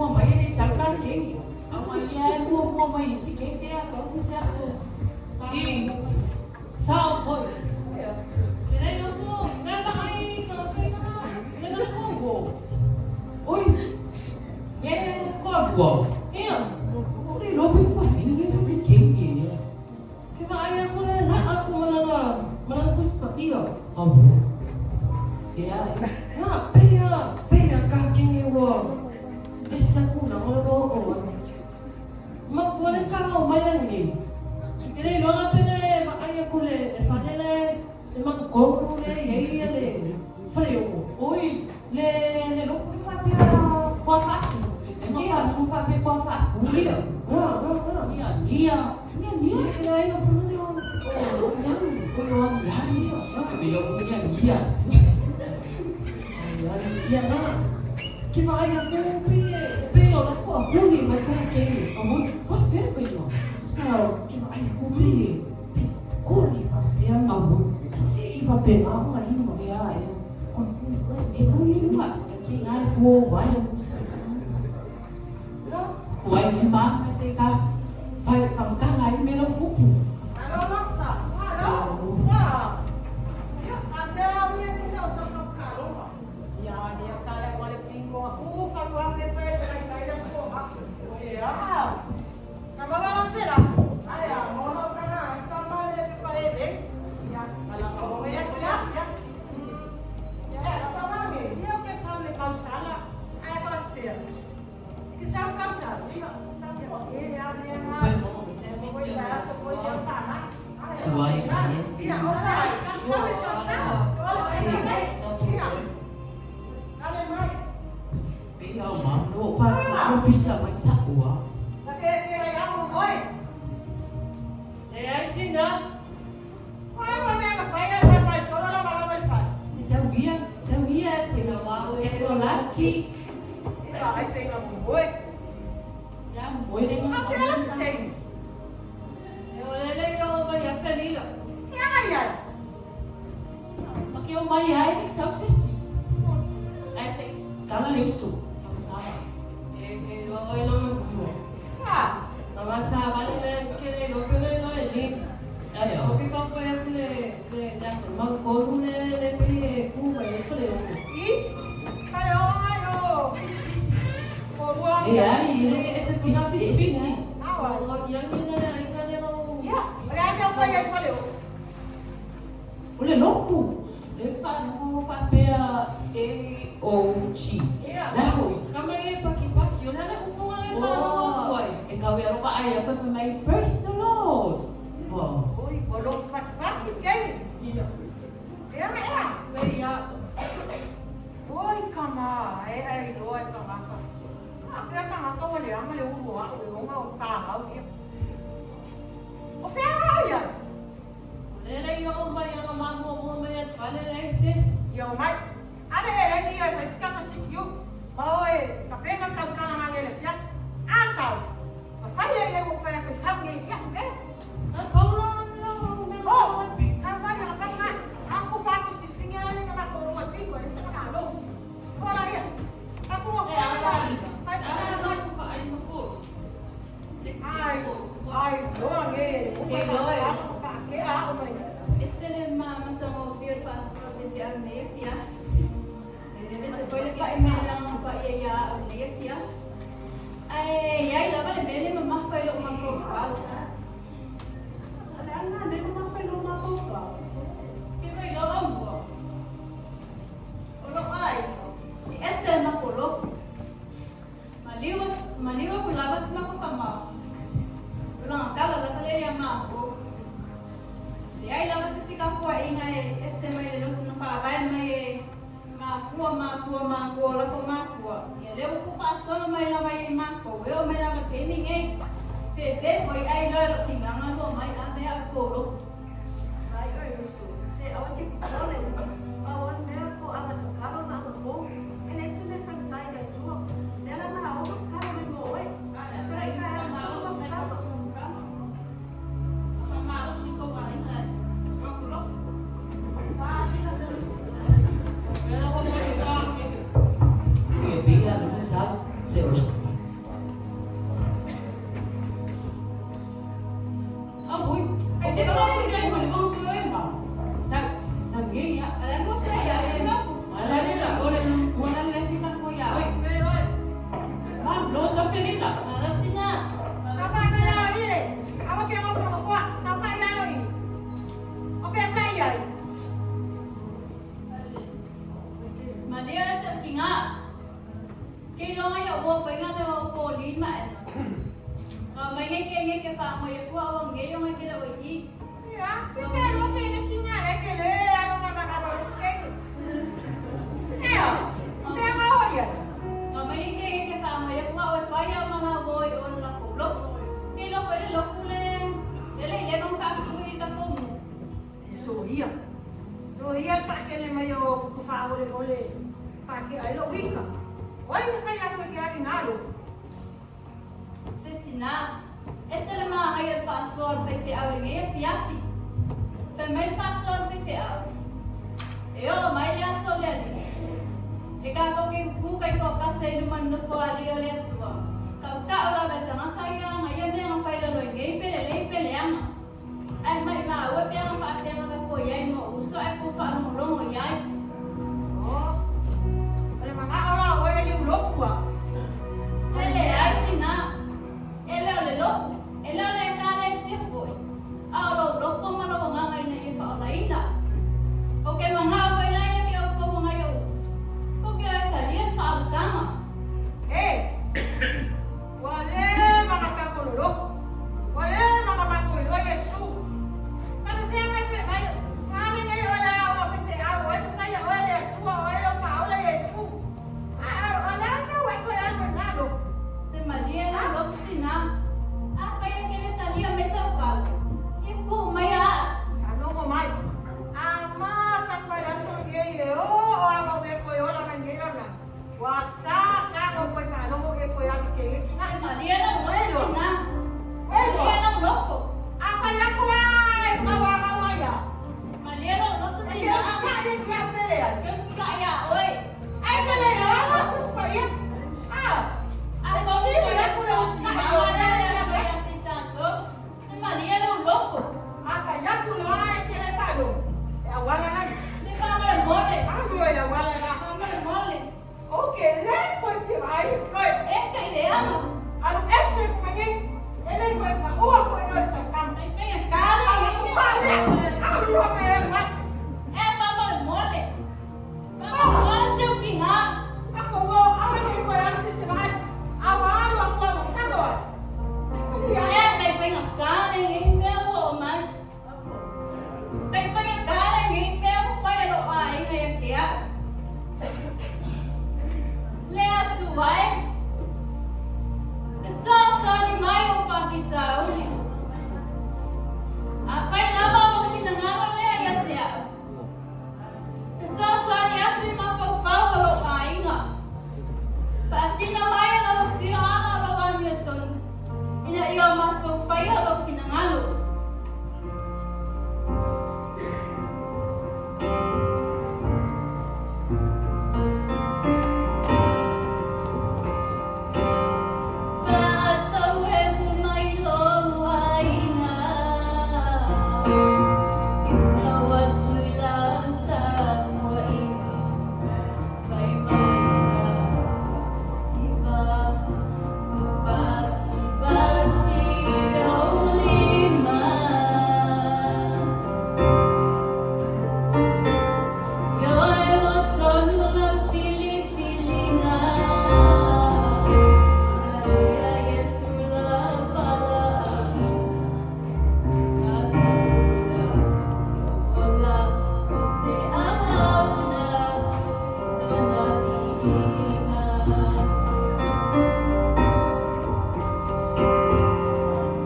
mua mai e le i sau ka kei. A mai ia e muamua mai isi kei te a kau se aso. Ka I. muamua mai. Sao foi. Ke lei o ko, nā ka ai ka kai na, le na kongo. Oi, e koa bua. Ia. O le lope fa fini le pe kei e. Ke ma ai aku le la aku malanga malanga kus papia. Amo. E ai. Na pea pea ka kengi ua. Esa ku na ngolo o. Ma kua le ka o mai angi. Ke lei loa pele ma ai aku le le fale le le mangkong le ye ia le fale o. Oi, le le lope fa pia kwa fa. Le ma fa mu fa pe kwa fa. Ia, na na na. Nia nia nia nia. Ia le ai o fale o. O yang. Oi o nia nia. Me yo nia nia. Ia na. Ke ma ai aku pe pe o la ko huli mai ka kengi. Amo, fa fe fe no. Sao ke ma ai aku pe pe kori fa pe Amo. Se i fa pe ma o lima. E ai. Ko ku fa. E ko ni ma ki ngai fu vai. Na. Wai ni ma se ka fa fa ka ngai me lo kupu. Pe au ma no fa no pisa mai sa ua. Le ai tina. Sa wia, sa wia te e ko laki. Ya mo le ni. E o le le o mai a felila. Ma ke o mai ai sa se si. Ai se kala le usu. E e o e lo mo tua. Na ma sa va le le ke le lo ke le lo e li. Ai O o. ke ka fa aku le le na mangkong le le pe ku mai le fale o. E ai E ese pisa pisi pisi. O ia ni na ai ka le o. O le lopu. Le fa no fa pe e o chi. Ia. Na hoi. Ka mai e paki paki o le ale upunga e fa o aku ai. E kau ia ropa ai apa fa mai praise the Lord. Wow. Ia. Me ia. Oi kama, e ai loa i tangata. A pea tangata o le anga le uru a o le onga o tāngau ia. O whea au ia? Le le ia o mai anga mahu mo mai at fale le sis. Ia o mai. Ane e le ni ai whai sikata siki u. Ma oe, ka penga kau sana ngā le pia. A sau. Ma whai le ia o whai a koe sau nge ia ke. Na paura na me O, sa vai ala pai mai. Aku whāku si finga ale nga mako roa piko le sa ka lo. Kola ia. Aku o whai ala. Pai Ai, ai, loa nge. E loa e. Sa ke a o mai. Ese le ma matsango fia fas fia me fia. Ese foi le pa me lang pa ia ia o le fia. Ai ai la va le mele ma ma fa lo ma fo fa. Ale ana me ma whai lo ma fo. Ke vai lo au. O lo ai. Ese ma polo. Maliwa maliwa ko labas ma ko kama. Ulang kala la pale ya ma ko. Le ai lava se sika pua inga e ese mai le losi na whaavae mai e ma kua ma kua ma kua la ko ma kua. Ia leo ku whaasolo mai lava i ma ko weo mai lava kemi ngei. Fe fe foi ai loa lo tinganga lo mai a mea kolo. Ai oi usu, se awa ke pole, a wan mea ko anga kakalo na anga po, e nei se me whantai nei tua. Le ala na o kakalo me mo oi. Sera i kai ama sa ka whakama. E pe ia lo sa se o. Malia e se ukiga. Ke iloga ia ua faiga le o ko lima ena. Ka mai ngai ke ngai ke wha ngoi e kua awa ngai o ngai ke le oi i. Ia, ke te ro ke le kinga le ke le ano nga nga nga le ske. Ea, te nga o ia. Ka mai ngai ke ngai ke wha ngoi e kua o e whai au mana woi o la ko loko. Ke ilo fai le loku le le le le mong wha kui i ta komu. Se so ia. So ia pa ke le mai o ku fa ole ole fa ke ai lo wika. Oi ni fai la ko ke ari nalo. Se tina, e se le maa ai e whaasoa le whai whiau le ngai e fiafi. Whai mai le whaasoa le whai whiau. E o mai le aso le ali. E ka kau ke kuku kai ko kase i luma nofo ali o le atua. Kau ka o la ve tangata ia nga ia mea nga whai lalo i ngai pele lei pele anga. Ai mai ma ue pea nga wha pea nga ko iai mo uso ai ko wha longo iai. Oh. Ale manga ola o e ni ulokua. Se le ai tina. E leo le loku. E leo le kale sia foi. A o lo loko ma lo nganga ina i whaolaina. O ke manga o whai lai ke o ko manga i o uso. O ke ai kalia whaalukanga. Eh. Wale manga ka kololo. Wale manga mako ilo Yesu. Ka se nga se mai. Ame ngai ola o fe se a o e sa ya o le tua o e lo fa o le Yesu. A o la na wa ko ya no nalo. Se malia na lo sina. A whai ke le talia mesa o kalo. I ku mai a. Ka no mo mai. A ma ka ko ya so ye ye o o a lo be ko yo la ngai la na. Wa sa sa no ko fa no mo ke ko ya ke ke Se malia na lo sina. Eh. Malia na loko. A fa ya ko ai ma wa ma wa ya. Malia na lo E ke sina. ska ye ke pele ya. Keu ska ia oi. Ai ke le ya ma ku spa ye. Ah. A E ko si ko ya ku le ska Mama le le so ya ti sa so. Se malia na loko. A fa ya ku lo ai ke le fa lo. E a wala na. Se fa mo le mole. A lo e la wala na. Fa mo le mole. O ke le ko ti ai ko. E kai le ama. A lo ese ku me E le ko fa o ko e sa kam. Ai penga kale. A lo pa le. A lo me e ma. E fa mo le mole. Fa mo mole se o kinga. A ko wo a me ko ya si se mai. A wa lo ko lo ka lo. E kai penga kale ngi me o mai. Kai penga kale ngi me o fai lo ai ngai ke a. Le a su vai. Te so so ni mai o fa ki sa uli. A fai lava o fina ngalo le ia te au. Te so so ni atu ma fau fau o lo ainga. Pa sina mai lo fio ana lo amia son. Ina ia ma fau fai o lo fina ngalo.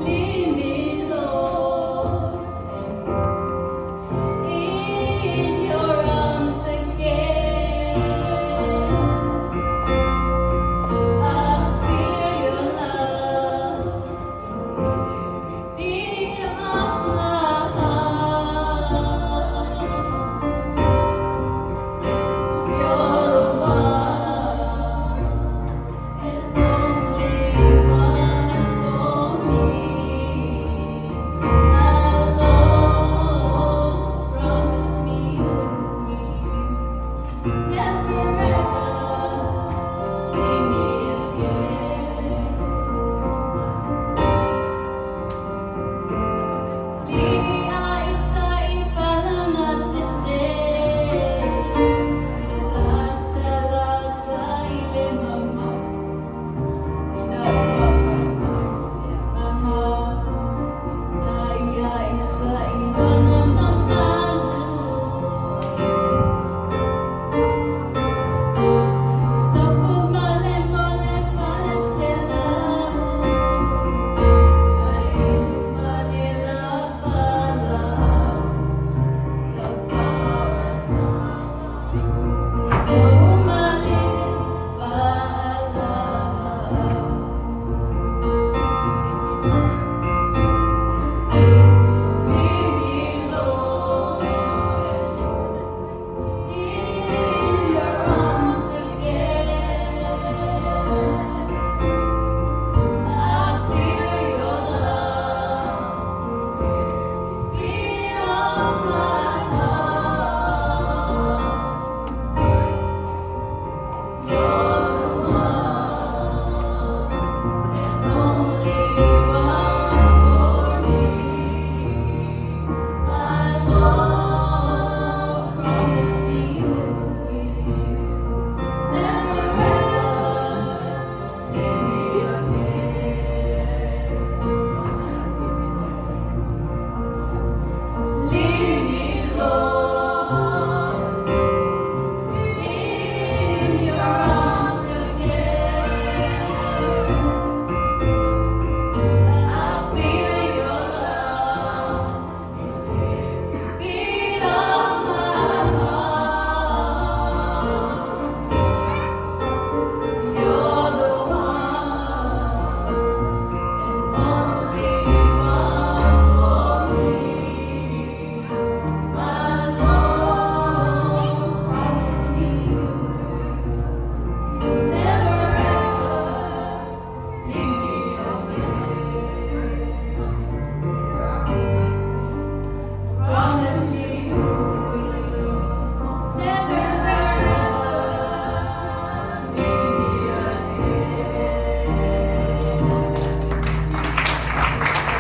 Lead me, Lord, in your arms again. I feel your love in every beat of my heart. You're the one and only one for me. My Lord, promise me you will never